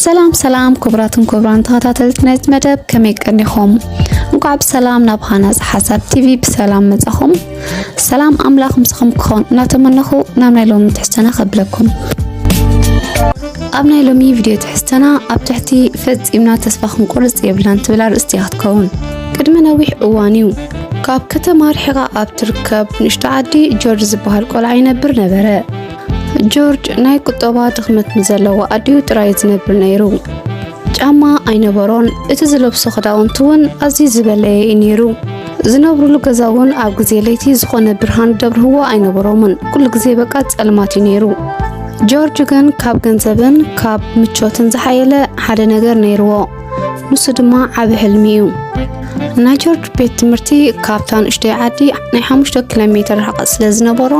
ሰላም ሰላም፣ ክቡራትን ክቡራን ተኸታተልቲ ናይዚ መደብ፣ ከመይ ቀኒኹም? እንኳዕ ብሰላም ናብ ሃናፂ ሓሳብ ቲቪ ብሰላም መጻኹም። ሰላም ኣምላኽ ምሳኹም ክኸውን እናተመነኹ ናብ ናይ ሎሚ ትሕዝቶና ከብለኩም። ኣብ ናይ ሎሚ ቪድዮ ትሕዝቶና ኣብ ትሕቲ ፈጺምና ተስፋ ክንቆርጽ የብልናን ትብል ኣርእስቲ እያ ክትከውን። ቅድሚ ነዊሕ እዋን እዩ ካብ ከተማ ርሒቓ ኣብ ትርከብ ንእሽቶ ዓዲ ጆርጅ ዝበሃል ቆልዓ ይነብር ነበረ። ጆርጅ ናይ ቁጠባ ድኽመት ምስ ዘለዎ ኣዲኡ ጥራይ ዝነብር ነይሩ። ጫማ ኣይነበሮን፣ እቲ ዝለብሶ ክዳውንቲ እውን ኣዝዩ ዝበለየ እዩ ነይሩ። ዝነብሩሉ ገዛ እውን ኣብ ግዜ ለይቲ ዝኾነ ብርሃን ደብርህዎ ኣይነበሮምን፣ ኩሉ ግዜ በቃ ጸልማት እዩ ነይሩ። ጆርጅ ግን ካብ ገንዘብን ካብ ምቾትን ዝሓየለ ሓደ ነገር ነይርዎ፣ ንሱ ድማ ዓቢ ሕልሚ እዩ። ናይ ጆርጅ ቤት ትምህርቲ ካብታ ንእሽቶይ ዓዲ ናይ ሓሙሽተ ኪሎ ሜትር ርሕቀት ስለ ዝነበሮ፣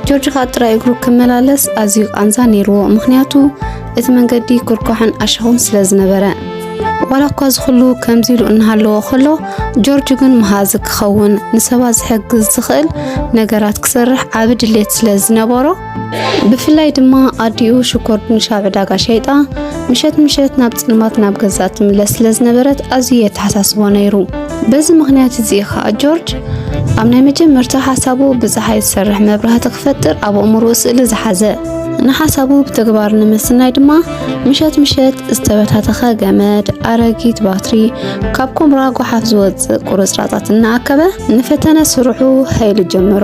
ጆርጅ ከኣ ጥራይ እግሩ ክመላለስ ኣዝዩ ቃንዛ ነይርዎ፣ ምኽንያቱ እቲ መንገዲ ኩርኳሕን ኣሻኹን ስለ ዝነበረ። ዋላ እኳ እዚ ኩሉ ከምዚ ኢሉ እናሃለዎ ከሎ፣ ጆርጅ ግን መሃዚ ክኸውን፣ ንሰባት ዝሕግዝ ዝኽእል ነገራት ክሰርሕ ዓቢ ድሌት ስለ ዝነበሮ፣ ብፍላይ ድማ ኣዲኡ ሽኮር ድንሽ ኣብ ዕዳጋ ሸይጣ ምሸት ምሸት ናብ ጽልማት ናብ ገዛ ትምለስ ስለ ዝነበረት ኣዝዩ የተሓሳስቦ ነይሩ። በዚ ምኽንያት እዚ እዩ ኸኣ ጆርጅ ኣብ ናይ መጀመርታ ሓሳቡ ብጸሓይ ዝሰርሕ መብራህቲ ክፈጥር ኣብ ኣእምሮኡ ስእሊ ዝሓዘ። ንሓሳቡ ብተግባር ንምስናይ ድማ ምሸት ምሸት ዝተበታተኸ ገመድ፣ ኣረጊት ባትሪ፣ ካብ ኮምራ ጓሓፍ ዝወጽእ ቁርጽራጻት እናኣከበ ንፈተነ ስርሑ ሃይሉ ጀመሮ።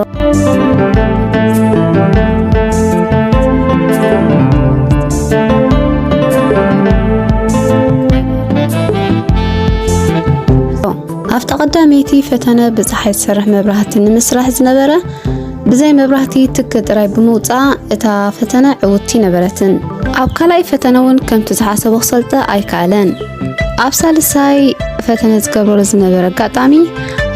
ኣብታ ቀዳመይቲ ፈተነ ብጸሓይ ዝሰርሕ መብራህቲ ንምስራሕ ዝነበረ ብዘይ መብራህቲ ትኪ ጥራይ ብምውጻእ እታ ፈተነ ዕውትቲ ነበረትን። ኣብ ካልኣይ ፈተነ እውን ከምቲ ዝሓሰቦ ክሰልጠ ኣይከኣለን። ኣብ ሳልሳይ ፈተነ ዝገብረሉ ዝነበረ ኣጋጣሚ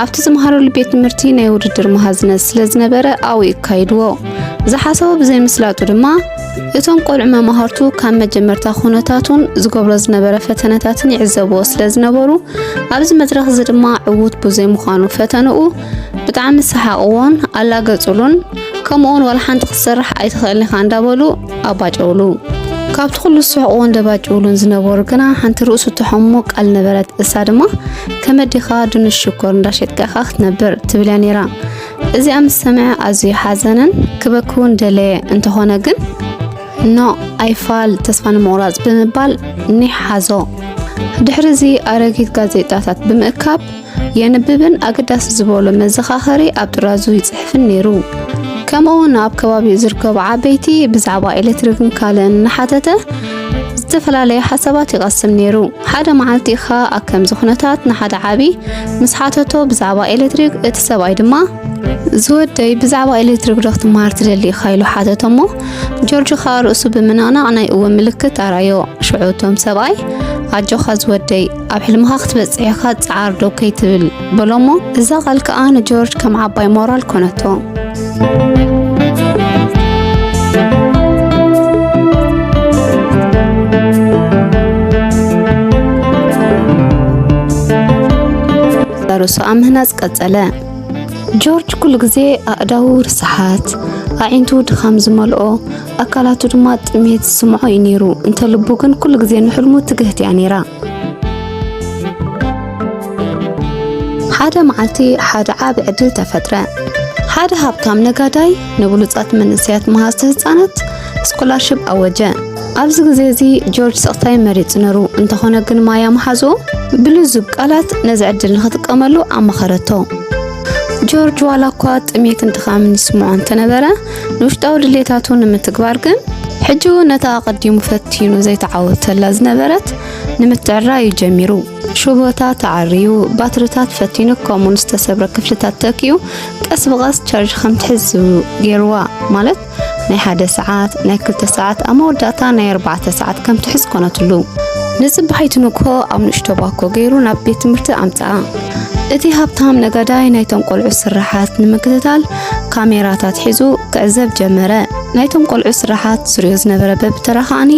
ኣብቲ ዝመሃረሉ ቤት ትምህርቲ ናይ ውድድር መሃዝነት ስለ ዝነበረ ኣብኡ ይካይድዎ። ዝሓሰቦ ብዘይ ምስላጡ ድማ እቶም ቆልዑ መማህርቱ ካብ መጀመርታ ኩነታቱን ዝገብሮ ዝነበረ ፈተነታትን ይዕዘብዎ ስለ ዝነበሩ ኣብዚ መድረኽ እዚ ድማ ዕዉት ብዘይ ምዃኑ ፈተንኡ ብጣዕሚ ሰሓቕዎን ኣላገጹሉን፣ ከምኡውን ዋላ ሓንቲ ክትሰርሕ ኣይትኽእልን ኢኻ እንዳበሉ ኣባጨውሉ። ካብቲ ኩሉ ዝስሕቕዎን ደባጭውሉን ዝነበሩ ግና ሓንቲ ርእሱ ትሐሞ ቃል ነበረት። እሳ ድማ ከመዲኻ ድንሽ ሽኮር እንዳሸጥካ ኢኻ ክትነብር ትብል እያ ነይራ። እዚኣ ምስ ሰምዐ ኣዝዩ ሓዘነን ክበኪ እውን ደለየ። እንተኾነ ግን ኖ ኣይፋል ተስፋ ንምቑራጽ ብምባል ኒሕ ሓዞ። ድሕሪ እዚ ኣረጊት ጋዜጣታት ብምእካብ የንብብን ኣገዳሲ ዝበሎ መዘኻኸሪ ኣብ ጥራዙ ይጽሕፍን ነይሩ። ከምኡ እውን ኣብ ከባቢኡ ዝርከቡ ዓበይቲ ብዛዕባ ኤሌክትሪክን ካልእን እናሓተተ ዝተፈላለየ ሓሳባት ይቐስም ነይሩ። ሓደ መዓልቲ ኸኣ ኣብ ከምዚ ኩነታት ንሓደ ዓቢ ምስ ሓተቶ ብዛዕባ ኤሌክትሪክ፣ እቲ ሰብኣይ ድማ ዝወደይ ብዛዕባ ኤሌክትሪክ ዶ ክትመሃር ትደሊ ኢኻ ኢሉ ሓተቶ እሞ ጆርጅ ኸኣ ርእሱ ብምንቕናቕ ናይ እወ ምልክት ኣርኣዮ። ሽዑ እቶም ሰብኣይ ኣጆኻ ዝወደይ ኣብ ሕልምኻ ክትበጽሕ ኢኻ ጸዓር ዶ ከይትብል በሎ እሞ እዛ ቓል ከኣ ንጆርጅ ከም ዓባይ ሞራል ኮነቶ። ርእሱ ኣብ ምህናጽ ቀጸለ። ጆርጅ ኩሉ ግዜ ኣእዳዉ ርሳሓት፣ ኣዒንቱ ድኻም ዝመልኦ፣ ኣካላቱ ድማ ጥሜት ዝስምዖ እዩ ነይሩ። እንተ ልቡ ግን ኩሉ ግዜ ንሕልሙ ትግህት እያ ነይራ። ሓደ መዓልቲ ሓደ ዓቢ ዕድል ተፈጥረ። ሓደ ሃብታም ነጋዳይ ንብሉጻት መንእሰያት መሃዝቲ ህጻናት ስኮላርሽፕ ኣወጀ። ኣብዚ ግዜ እዚ ጆርጅ ስቕታ እዩ መሪጹ ነሩ። እንተኾነ ግን ማያ መሓዝኡ ብልዙብ ቃላት ነዚ ዕድል ንኽጥቀመሉ ኣማኸረቶ። ጆርጅ ዋላ እኳ ጥሜትን ድኻምን ይስምዖ እንተነበረ፣ ንውሽጣዊ ድሌታቱ ንምትግባር ግን ሕጂ እውን ነታ ኣቐዲሙ ፈቲኑ ዘይተዓወተላ ዝነበረት ንምትዕራይ እዩ ጀሚሩ። ሽቦታት ኣዐርዩ፣ ባትሪታት ፈቲኑ፣ ከምኡውን ዝተሰብረ ክፍልታት ተኪኡ ቀስ ብቐስ ቻርጅ ከም ትሕዝ ገይርዋ። ማለት ናይ ሓደ ሰዓት፣ ናይ ክልተ ሰዓት፣ ኣብ መወዳእታ ናይ ኣርባዕተ ሰዓት ከም ትሕዝ ኮነትሉ። ንጽባሒቱ ንግሆ ኣብ ንእሽቶ ባኮ ገይሩ ናብ ቤት ትምህርቲ ኣምጽኣ። እቲ ሃብታም ነጋዳይ ናይቶም ቆልዑ ስርሓት ንምክትታል ካሜራታት ሒዙ ክዕዘብ ጀመረ። ናይቶም ቆልዑ ስርሓት ዝርእዮ ዝነበረ በብተራ ከኣኒ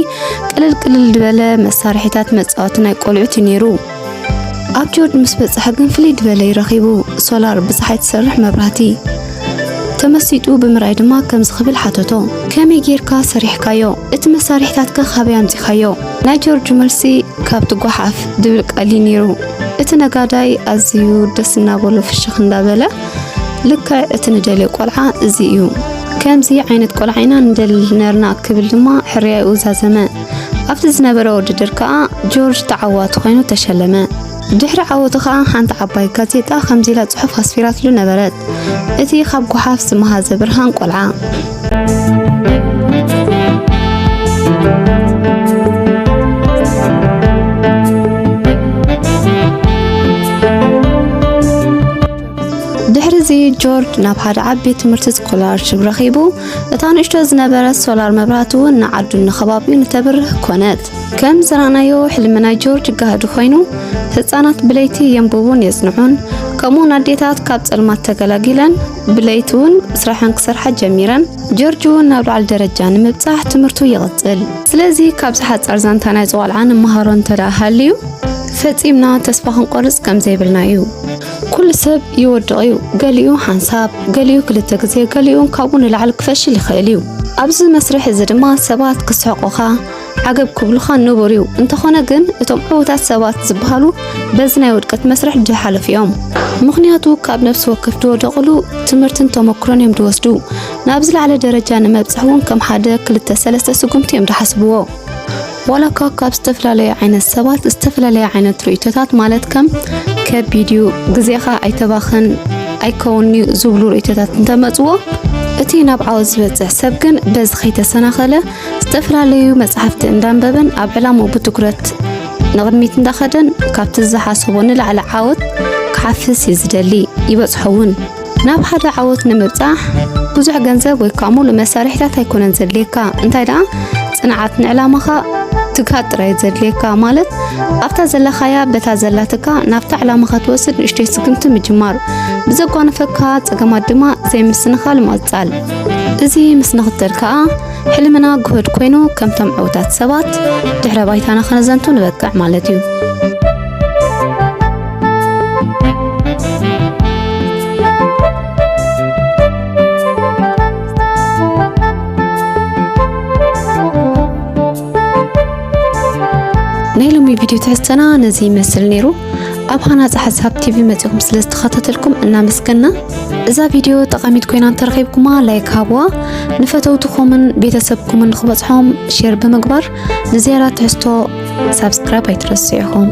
ቅልል ቅልል ዝበለ መሳርሒታት መጻወቲ ናይ ቆልዑት እዩ ነይሩ። ኣብ ጆርጅ ምስ በጽሐ ግን ፍልይ ዝበለ እዩ ረኺቡ፣ ሶላር ብጸሓይ ትሰርሕ መብራህቲ። ተመሲጡ ብምርኣይ ድማ ከምዚ ክብል ሓተቶ፣ ከመይ ጌርካ ሰሪሕካዮ? እቲ መሳርሒታትከ ካበይ ኣምጺኻዮ? ናይ ጆርጅ መልሲ ካብቲ ጓሓፍ ድብል ቃል እዩ ነይሩ። እቲ ነጋዳይ ኣዝዩ ደስ እናበሎ ፍሽኽ እንዳበለ፣ ልክዕ እቲ ንደልዮ ቆልዓ እዚ እዩ። ከምዚ ዓይነት ቆልዓ ኢና ንደሊ ነርና ክብል ድማ ሕርያኡ ዛዘመ። ኣብቲ ዝነበረ ውድድር ከኣ ጆርጅ ተዓዋቲ ኮይኑ ተሸለመ። ድሕሪ ዓወቱ ከኣ ሓንቲ ዓባይ ጋዜጣ ከምዚ ኢላ ጽሑፍ ኣስፊራትሉ ነበረት። እቲ ካብ ጓሓፍ ዝመሃዘ ብርሃን ቆልዓ። ድሕሪ እዚ ጆርጅ ናብ ሓደ ዓቢ ትምህርቲ ስኮላርሽፕ ረኺቡ፣ እታ ንእሽቶ ዝነበረት ሶላር መብራህቲ እውን ንዓዱን ንኸባቢኡን እተብርህ ኮነት። ከም ዝረኣናዮ፣ ሕልሚ ናይ ጆርጅ ጋህዲ ኮይኑ፣ ህጻናት ብለይቲ የንብቡን የጽንዑን፣ ከምኡውን ኣዴታት ካብ ጸልማት ተገላጊለን ብለይቲ እውን ስራሐን ክሰርሓ ጀሚረን። ጆርጅ እውን ናብ ላዕሊ ደረጃ ንምብጻሕ ትምህርቱ ይቕጽል። ስለዚ ካብዚ ሓጻር ዛንታ ናይ ዝቖልዓ ንመሃሮ እንተ ደኣ ሃልዩ፣ ፈጺምና ተስፋ ክንቆርጽ ከም ዘይብልና እዩ። ኩሉ ሰብ ይወድቕ እዩ። ገሊኡ ሓንሳብ፣ ገሊኡ ክልተ ግዜ፣ ገሊኡ ካብኡ ንላዕሊ ክፈሽል ይኽእል እዩ። ኣብዚ መስርሕ እዚ ድማ ሰባት ክስሕቑኻ፣ ዓገብ ክብሉኻ ንቡር እዩ። እንተኾነ ግን፣ እቶም ዕዉታት ሰባት ዝበሃሉ በዚ ናይ ውድቀት መስርሕ ድሓለፉ እዮም። ምኽንያቱ፣ ካብ ነፍሲ ወከፍ ዝወደቕሉ ትምህርትን ተመክሮን እዮም ዝወስዱ። ናብ ዝለዓለ ደረጃ ንምብጻሕ እውን ከም ሓደ፣ ክልተ፣ ሰለስተ ስጉምቲ እዮም ዝሓስብዎ። ዋላ እኳ ካብ ዝተፈላለየ ዓይነት ሰባት ዝተፈላለየ ዓይነት ርእይቶታት፣ ማለት ከም ከቢድ እዩ፣ ግዜኻ ኣይተባኽን፣ ኣይከውን እዩ ዝብሉ ርእይቶታት እንተመጽዎ፣ እቲ ናብ ዓወት ዝበጽሕ ሰብ ግን በዚ ከይተሰናኸለ፣ ዝተፈላለዩ መጻሕፍቲ እንዳንበበን ኣብ ዕላምኡ ብትኹረት ንቕድሚት እንዳኸደን፣ ካብቲ ዝሓሰቦ ንላዕሊ ዓወት ክሓፍስ እዩ ዝደሊ፣ ይበጽሖ እውን። ናብ ሓደ ዓወት ንምብጻሕ ብዙሕ ገንዘብ ወይ ከዓ ሙሉእ መሳርሒታት ኣይኮነን ዘድልየካ። እንታይ ደኣ፣ ጽንዓት ንዕላማኻ ትግሃት ጥራይ ዘድልየካ። ማለት፣ ኣብታ ዘለኻያ በታ ዘላትካ ናብታ ዕላማኻ ትወስድ ንእሽተይ ስግምቲ ምጅማር። ብዘጓነፈካ ጸገማት ድማ ዘይምስንኻል ምቕጻል። እዚ ምስ ንኽተል ከኣ፣ ሕልምና ግሁድ ኮይኑ፣ ከምቶም ዕዉታት ሰባት ድሕረ ባይታና ከነዘንቱ ንበቅዕ ማለት እዩ። ናይ ሎሚ ቪድዮ ትሕዝቶና ነዚ ይመስል ነይሩ። ኣብ ሃናጺ ሓሳብ ቲቪ መጺኹም ስለ ዝተኸታተልኩም እናመስገና። እዛ ቪድዮ ጠቓሚት ኮይና እንተረኺብኩማ፣ ላይክ ሃብዋ። ንፈተውትኹምን ቤተሰብኩምን ንኽበጽሖም ሼር ብምግባር፣ ንዝያዳ ትሕዝቶ ሳብስክራይብ ኣይትረስዑ ኢኹም።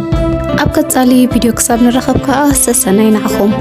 ኣብ ቀጻሊ ቪድዮ ክሳብ ንራኸብ ከኣ፣ ሰሰናይ ንዓኹም።